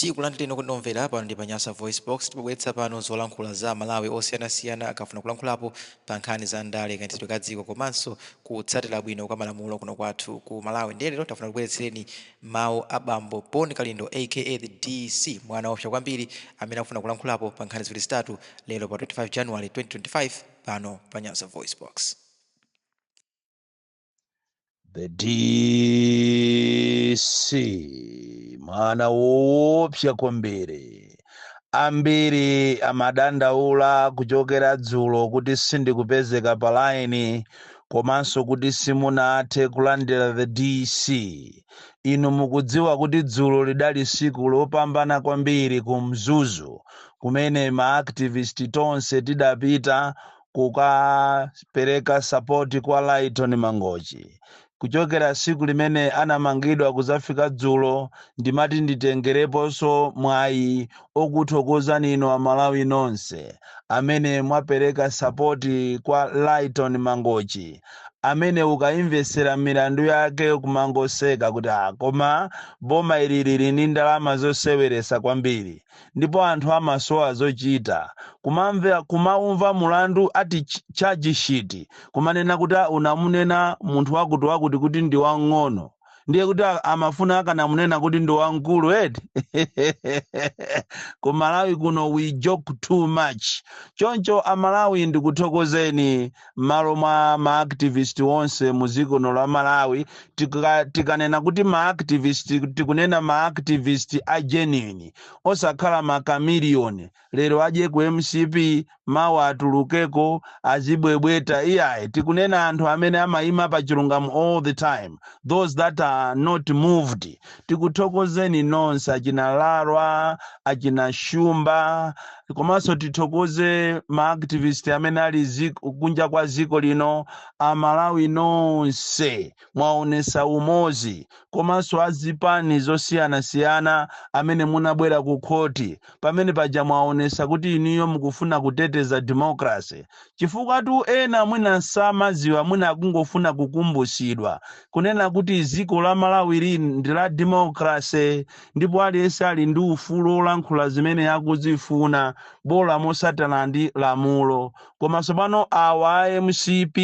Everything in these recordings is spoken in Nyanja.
Tikulandireni kundomvera pano ndi pa Nyasa Voice Box. Tibweretsa pano zolankhula za Malawi osiyanasiyana akafuna kulankhulapo pa nkhani za ndale, kayendetsedwe ka dziko komanso kutsatira bwino kwa malamulo kuno kwathu ku Malawi. Ndiye lero tafuna kubweretsereni mawu a bambo Bon Kalindo, aka the DC, mwana woopsa kwambiri amene akufuna kulankhulapo pa nkhani ziwiri zitatu lero pa 25 January 2025 pano pa Nyasa Voice Box. The DC, mwana woopsa kwambiri. Ambiri amadandaula kuchokera dzulo kuti sindikupezeka pa line komanso kuti simunathe kulandira the DC. Inu mukudziwa kuti dzulo lidali siku lopambana kwambiri ku Mzuzu, kumene ma activist tonse tidapita kukapereka support kwa Lighton Mangochi. Kuchokera siku limene anamangidwa kuzafika dzulo, ndimati nditengereponso mwayi okuthokozani inu Amalawi nonse amene mwapereka support kwa Lighton Mangochi, amene ukayimvesera milandu yake kumangoseka kuti, "Ah, koma boma ili lili ndi ndalama zoseweresa kwambiri." Ndipo anthu amasowa zochita, kumamva, kumaumva mulandu ati charge sheet, kumanena kuti, "Ah, unamunena munthu wakuti wakuti kuti ndi wang'ono." Ndiye kuti amafuna akanamunena kuti ndi wamkulu eti? Ku Malawi kuno we joke too much. Choncho Amalawi, ndikuthokozeni m'malo mwa maactivist onse mu dziko lino la Malawi. Tikanena kuti maactivist, tikunena maactivist a genuine, osakhala makamiliyoni, lero adye ku MCP, mawa atulukeko azibwebweta, iyayi. Tikunena anthu amene amayima pa chilungamo all the time, those that are not moved. Tikuthokozeni nonse, achina Lalwa, achina Shumba, komanso tithokoze maactivist amene ali kunja kwa ziko lino. Amalawi nonse mwaonesa umozi, komanso azipani zosiyanasiyana amene munabwera ku khoti pamene paja, mwaonesa kuti inuyo mukufuna kuteteza democracy, chifukwa tu ena mwina samaziwa, mwina akungofuna kukumbusidwa kunena kuti dziko la Malawi lini ndi la democracy, ndipo aliyense ali ndi ufulu olankhula zimene akuzifuna, bola mosatana ndi lamulo. Koma tsopano awa a MCP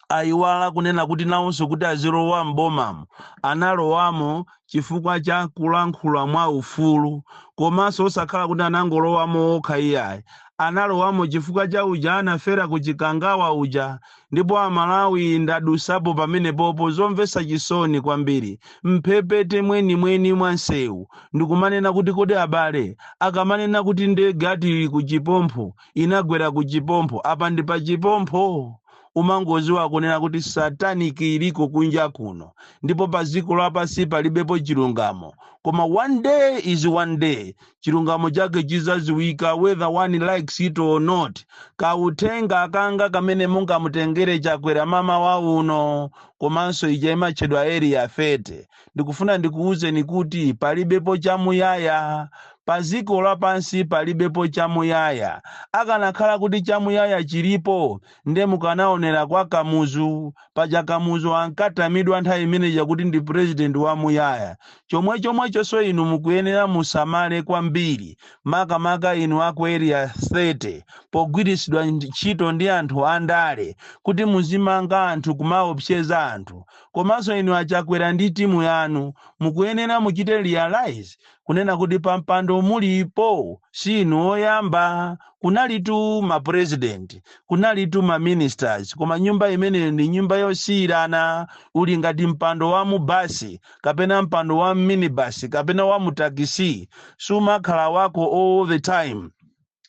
ayiwala kunena kuti nawonso kuti azilowa m'bomamo analowamo chifukwa cha kulankhula mwa ufulu, komanso osakhala kuti anangolowamo okha iyayi, analowamo chifukwa cha uja anafera ku Chikangawa uja. Ndipo Amalawi, ndadusapo pamenepopo, zomvetsa chisoni kwambiri, mphepete mwenimweni mwa nsewu, ndikumanena kuti, kodi abale, akamanena kuti ndege ati ili ku Chipompho, inagwera ku Chipompho, apa ndi pa Chipompho? Umangoziwa kunena kuti satanic iliko kunja kuno, ndipo pa dziko lapansi palibepo chilungamo. Koma one day is one day, chilungamo chake chizaziwika, whether one likes it or not. Kauthenga kanga kamene mungamutengere Chakwera mama wa uno, komanso ija imatchedwa Area 30, ndikufuna ndikuwuzeni kuti palibepo chamuyaya pa dziko lapansi, palibepo chamuyaya. Akanakhala kuti chamuyaya chilipo, nde mukanaonera kwa Kamuzu. Paja Kamuzu ankatamidwa nthawi imeneja kuti ndi president wamuyaya. Chomwe chomwechonso inu mukuyenera musamale kwambiri, makamaka inu aku Area 30, pogwiritsidwa ntchito ndi anthu andale kuti muzimanga anthu, kumaopseza anthu. Komanso inu aChakwera ndi timu yanu, mukuyenera muchite realize kunena kuti pampando mulipo si inu oyamba. Kunalitu ma president, kunalitu ma ministers, koma nyumba imeneyo ndi nyumba yosiyirana. Uli ngati mpando wa mubasi kapena mpando wa minibus kapena wa mutakisi, sumakhala wako all the time.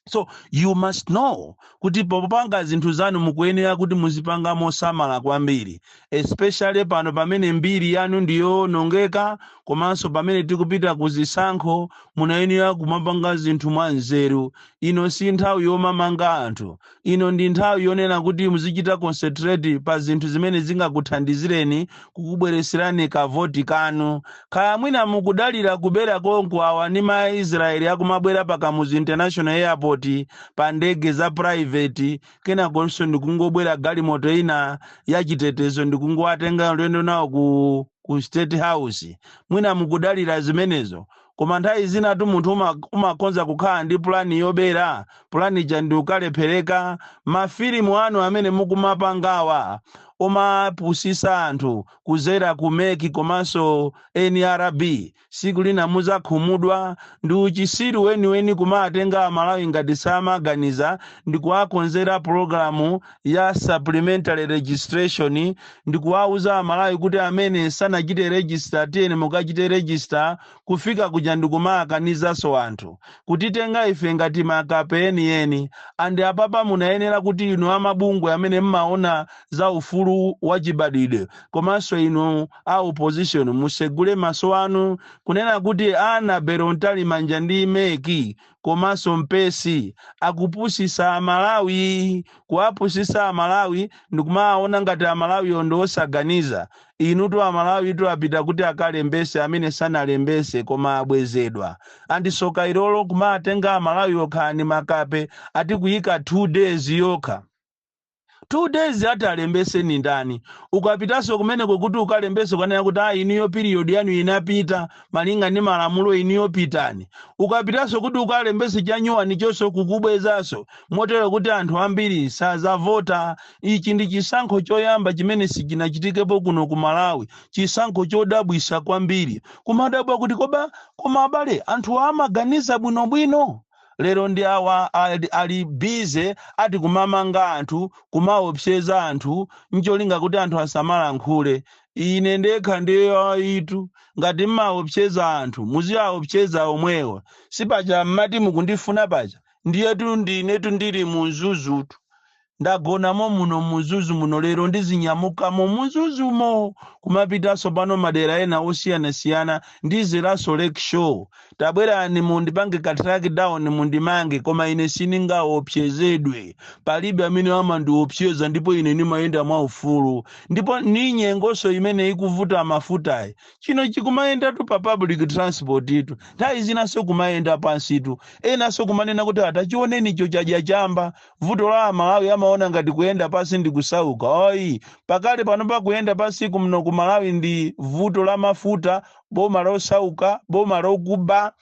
So you must know kuti popanga zinthu zanu mukuyenera kuti muzipanga mosamala kwambiri, especially pano pamene mbiri yanu ndiyonongeka, komanso pamene tikupita ku zisankho, munayenera kumapanga zinthu mwa nzeru. Ino si nthawi yomamanga anthu, ino ndi nthawi yonena kuti muzichita concentrate pa zinthu zimene zingakuthandizireni kukubwereserani kavoti kanu. Kaya mwina mukudalira kubera konko, awa ndi Maisraeli akumabwera pa Kamuzu International Airport pa ndege za private, kenakonso ndikungobwera galimoto ina yachitetezo ndikungowatenga ulendo nawo ku State House. Mwina mukudalira zimenezo. Koma nthawi zinatu munthu umakonza kukhala ndi pulani yobera, pulani ija ndi ukalephereka. Mafilimu anu amene mukumapangawa omapusisa anthu kuzera ku MEC komanso NRB, siku lina muzakhumudwa. Ndi uchisiru weniweni kumatenga Amalawi ngati samaganiza ndi kuwakonzera pulogalamu ya supplementary registration ndi kuwauza Amalawi kuti amene sanachite register, tiyeni mukachite register. Kufika kuja ndikumakanizanso anthu, kutitenga ife ngati makape enieni. Andi apapa munayenera kuti inu amabungwe amene mmaona za ufulu wachibadwidwe komanso inu a opposition musegule maso anu kunena kuti Annabel Mtalimanja ndi MEC komanso Mpesi akupusisa Amalawi, kuwapusisa Amalawi ndikumaona ngati Amalawiyo ndi osaganiza. Inutu Amalawi tu apita kuti akalembese amene sanalembese koma abwezedwa. Andisoka ilolo kumatenga Amalawi okhala makape, ati kuyika 2 days yokha, 2 days ati alembese ni ndani? Ukapitanso kumeneko kuti ukalembese, ukanena kuti a inuyo period yanu inapita malinga ndi malamulo, inuyo pitani. Ukapitanso kuti ukalembese chanyuwani chonso, kukubwezanso, motero kuti anthu ambiri sazavota. Ichi ndi chisankho choyamba chimene sichinachitikepo kuno ku Malawi, chisankho chodabwisa kwambiri. Kumadabwa kuti koba, koma abale, anthu amaganiza bwinobwino? Lero ndi awa ali busy ati kumamanga anthu, kumaopseza anthu ncholinga kuti anthu asamalankhule. Ine ndekha ndiyo ayitu. Ngati mmaopseza anthu, muziwaopseza omwewa. Sipaja mmati mukundifuna paja? Ndiyetu ndinetu ndili mu Mzuzutu, ndagonamo muno muMzuzu muno. Lero ndizinyamukamo muMzuzumo kumapitanso pano madera ena osiyanasiyana. Ndiziranso Lake Shore. Tabwerani mundipange ka track down, mundimange, koma ine sindingaopsezedwe. Palibe amene amandiopseza, ndipo ine ndimayenda mwaufulu. Ndipo ni nyengonso imene ikuvuta mafutayi, chino chikumayendatu pa public transport itu, nthawi zinanso kumayenda pansitu. Enanso kumanena kuti atachionenicho chadya chamba. Vuto la Amalawi, amaona ngati kuyenda pansi ndi kusauka. Ayi, pakale pano pakuyenda pansi kuno ku Malawi ndi vuto la mafuta. Boma losauka, boma lokuba,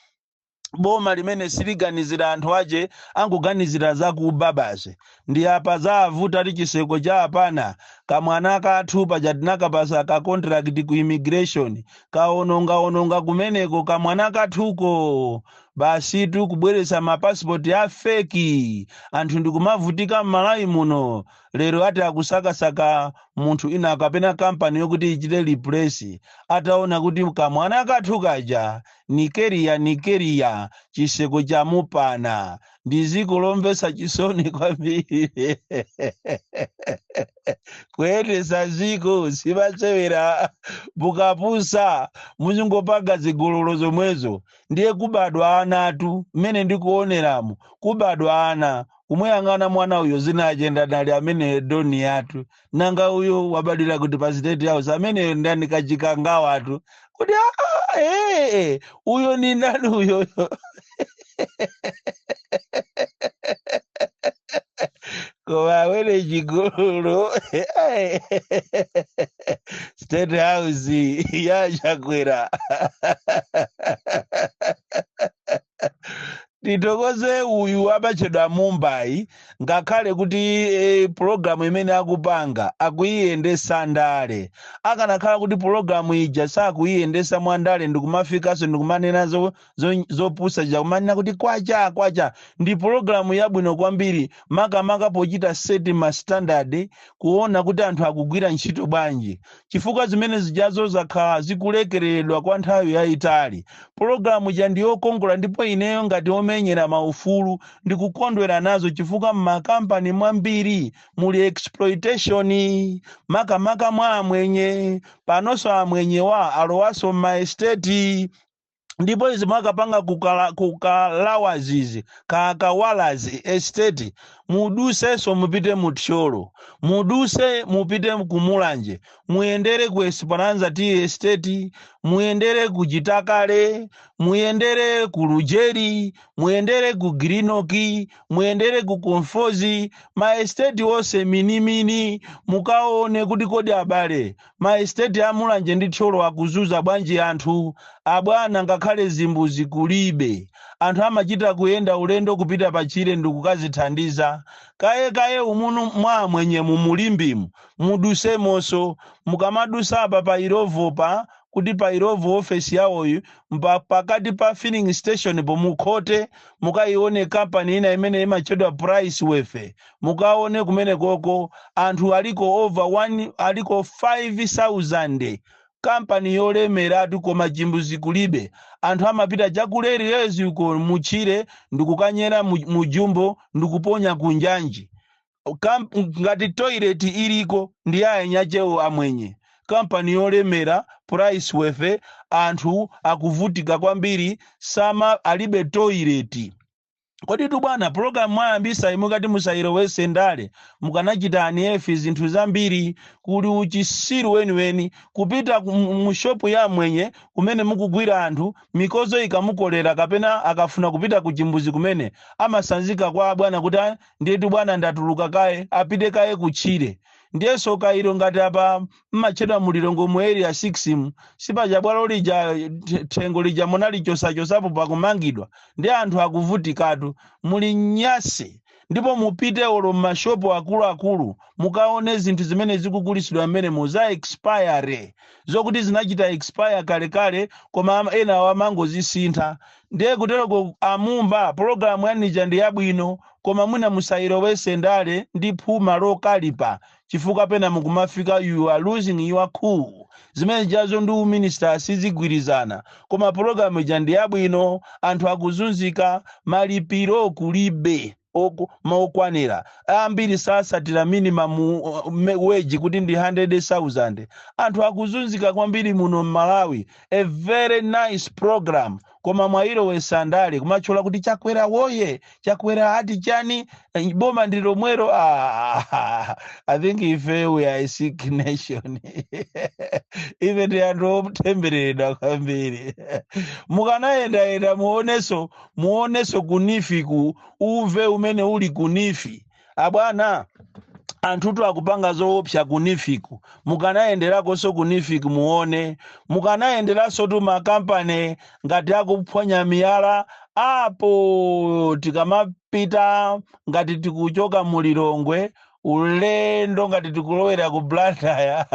boma limene siliganizira anthu ache, angoganizira zakuba basi. Ndi apa zavuta ti chiseko cha apana. Kamwana kathu paja tinakapasa ka contract ku immigration, kaonongaononga kumeneko kamwana kathuko. Basitu kubweretsa mapasipoti a fake, anthu ndikumavutika m'Malawi muno. Lero ati akusakasaka munthu ina kapena kampani yokuti ichite replace, ataona kuti kamwana kathu kaja nikeriya nikeriya chiseko chamupana. Ndi ziko lomvetsa chisoni kwambiri. Kuyendesa ziko simasewera. Mukapusa muzingopanga zigololo zomwezo. Ndiye kubadwa anatu mmene ndikuoneramo, kubadwa ana kumuyang'ana mwana uyo zinachenda nali amene doni yathu. Nanga uyo wabadwira kuti pa State House ameneyo ndani? Kachikangawatu kuti ah, uyo ni ndani uyoyo? Koma awene chigololo, State House yaChakwera. Titokoze uyu amachedwa Mumbai, ngakhale kuti pulogalamu imene akupanga akuyiyendesa ndale. Akanakhala kuti pulogalamu ija sakuyiyendesa mwandale ndikumafikanso ndikumanena zopusa chakumanena kuti kwacha kwacha, ndi pulogalamu yabwino kwambiri, makamaka pochita set ma standard, kuona kuti anthu akugwira ntchito bwanji, chifukwa zimene zijazo zakhala zikulekereredwa kwa nthawi yayitali. Pulogalamu ija ndiyokongola, ndipo ineyo ngati omenyera maufulu ndikukondwera nazo, chifukwa m'makampani mwambiri muli exploitation, makamaka mwa amwenye. Panonso amwenyewa alowanso m'ma estate, ndipo izi mwakapanga kukalawazizi kakawalazi estate. Mudusenso mupite mu Thyolo, muduse mupite ku Mulanje, muyendere ku Esperanza Tea Estate, muyendere ku Chitakale, muyendere ku Lujeri, muyendere ku Grinoki, muyendere ku Conforzi, ma estate onse minimini, mukaone kuti kodi abale, ma estate a Mulanje ndi Thyolo akuzuza bwanji anthu? Abwana, ngakhale zimbuzi kulibe. Anthu amachita kuyenda ulendo kupita pachire ndikukazithandiza. Kaye kaye umunu mwa amwenye mumulimbimu, mudusemonso. Mukamadusa apa pa Illovo, pa kuti pa Illovo ofesi yawoyu, pakati pa filling station pomukhote, mukayione kampani ina imene imatchedwa Price Wefe. Mukaone kumene koko anthu aliko over 1, aliko 5000, kampani yolemeratu, koma chimbuzi kulibe. Anthu amapita chakulerezi uko muchire ndikukanyera mujumbo ndikuponya kunjanji. Ngati toilet iliko ndi ayenyachewo amwenye. Kampani yolemera Price Wefe, anthu akuvutika kwambiri, sama alibe toilet. Kodi tu bwana, program mwayambisa imukati musayilowese ndale, mukanachita aniefi zinthu zambiri. Kuli uchisiru weniweni kupita mu shopu ya mwenye kumene mukugwira anthu mikozo, ikamukolera kapena akafuna kupita ku chimbuzi kumene amasanzika kwa bwana kuti, "Ah, ndiyetu bwana, ndatuluka kaye," apite kaye kutchire. Ndiyenso kairo ngati apa mmatchedwa mulilongo mu Area 6 mu, sipaja bwalo lija, thengo lija munalichosachosapo pakumangidwa, ndi anthu akuvutikatu muli nyasi. Ndipo mupite olo mmashopu akuluakulu, mukaone zinthu zimene zikugulisidwa mmene za expire, zokuti zinachita expire kalekale, koma ena amangozisintha. Ndiye kutereko amumba, pologalamu yanija ndi yabwino, koma mwina musayilowese ndale ndi phuma lokalipa, chifukwa pena mukumafika you are losing your cool. Zimene jazo ndi uminista sizigwirizana, koma pologalamu ija ndi yabwino. Anthu akuzunzika, malipiro kulibe mokwanira, ambiri sasatira minimum wage kuti ndi 100,000. Anthu akuzunzika kwambiri muno mMalawi. A very nice program, koma mwayilowesa ndale, kumatchula kuti Chakwera woye, Chakwera ati chani, boma ndi lomwero. Ah, I think ife we are a sick nation. Ife ndi anthu otembereredwa kwambiri. Mukanayendayenda muoneso, muoneso ku NEEF, ku uve umene uli ku NEEF. Abwana, anthutu akupanga zoopsa ku NEEF ku. Mukanayenderakonso ku NEEF ku muone. Mukanayenderanso tu makampani ngati akuphwanya miyala apo. Tikamapita ngati tikuchoka mulilongwe ulendo ngati tikulowera ku Blantyre,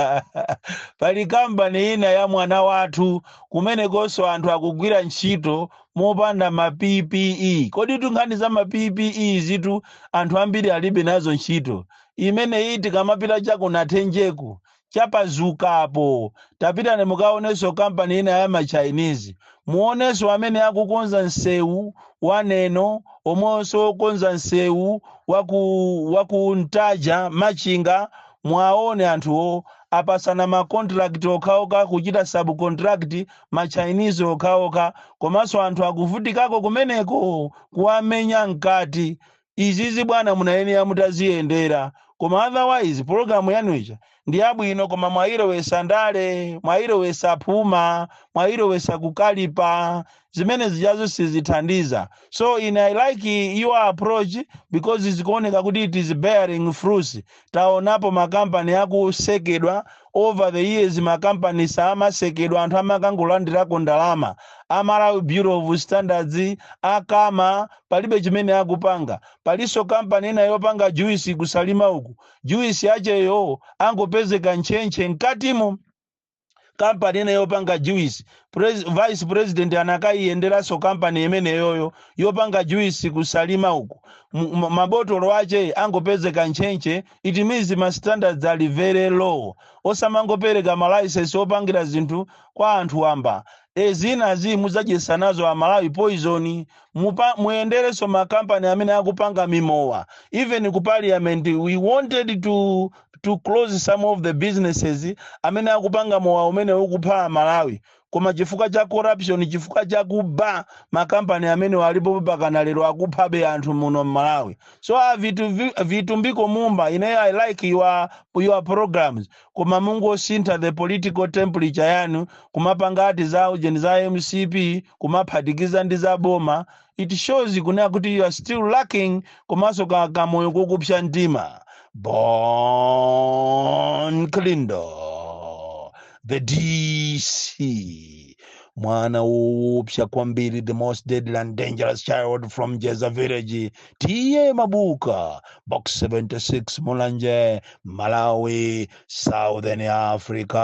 pali kampani ina ya mwana wathu kumenekonso, anthu akugwira ntchito mopanda ma PPE. Kodi tunkhani za ma PPE zitu anthu ambiri alibe nazo ntchito. Imeneyi tikamapita chakunathenjeku, chapazukapo, tapitani mukaonenso kampani ina ya ma Chinese, muonenso amene akukonza msewu waneno, omwenso okonza msewu waku Ntaja Machinga. Mwaone anthuwo apasana ma contract okhaokha, kuchita subcontract ma Chinese okhaokha, komanso anthu akuvutikako kumeneko, kuwamenya mkati. Izizi bwana munayenera mutaziyendera, koma otherwise pologalamu yanuija ndi yabwino, koma mwayilowesa ndale, mwayilowesa phuma, mwayilowesa kukalipa, zimene zijazo sizithandiza. So ine I like your approach because zikuoneka kuti it is bearing fruits. Taonapo makampani akusekedwa over the years, makampani samasekedwa, anthu amakangolandirako ndalama. Amalawi Bureau of Standards akama palibe chimene akupanga. Palinso kampani ina yopanga juice kusalima uku, juice yacheyo angopezeka ntchentche mkatimo. Kampani ina yopanga juice, vice president anakayiyenderanso kampani imeneyoyo yopanga juice kusalima uku. Mabotolo ache angopezeka ntchentche. It means ma standards ali very low. Osamangopereka ma license opangira zinthu kwa anthu wamba. Zinazi mudzadyesa nazo Amalawi poison. Muyenderenso makampani amene akupanga mimowa. Even ku parliament we wanted to close some of the businesses amene akupanga mowa umene ukupha Amalawi, koma Koma chifukwa cha corruption, chifukwa cha kuba, makampani amene alipo pakana lero akuphabe anthu muno mMalawi. So a Vitumbiko Mumba, ine I like your programs, koma mungosintha the political temperature yanu, kumapanga ati za ujeni za MCP kumaphatikiza ndi za boma. It shows kunena kuti you are still lacking komanso kamoyo kokupsa mtima. Bon Kalindo, the DC, mwana woopsa kwambiri, the most deadly and dangerous child from Jeza village, T/A Mabuka, Box 76, Mulanje, Malawi, Southern Africa.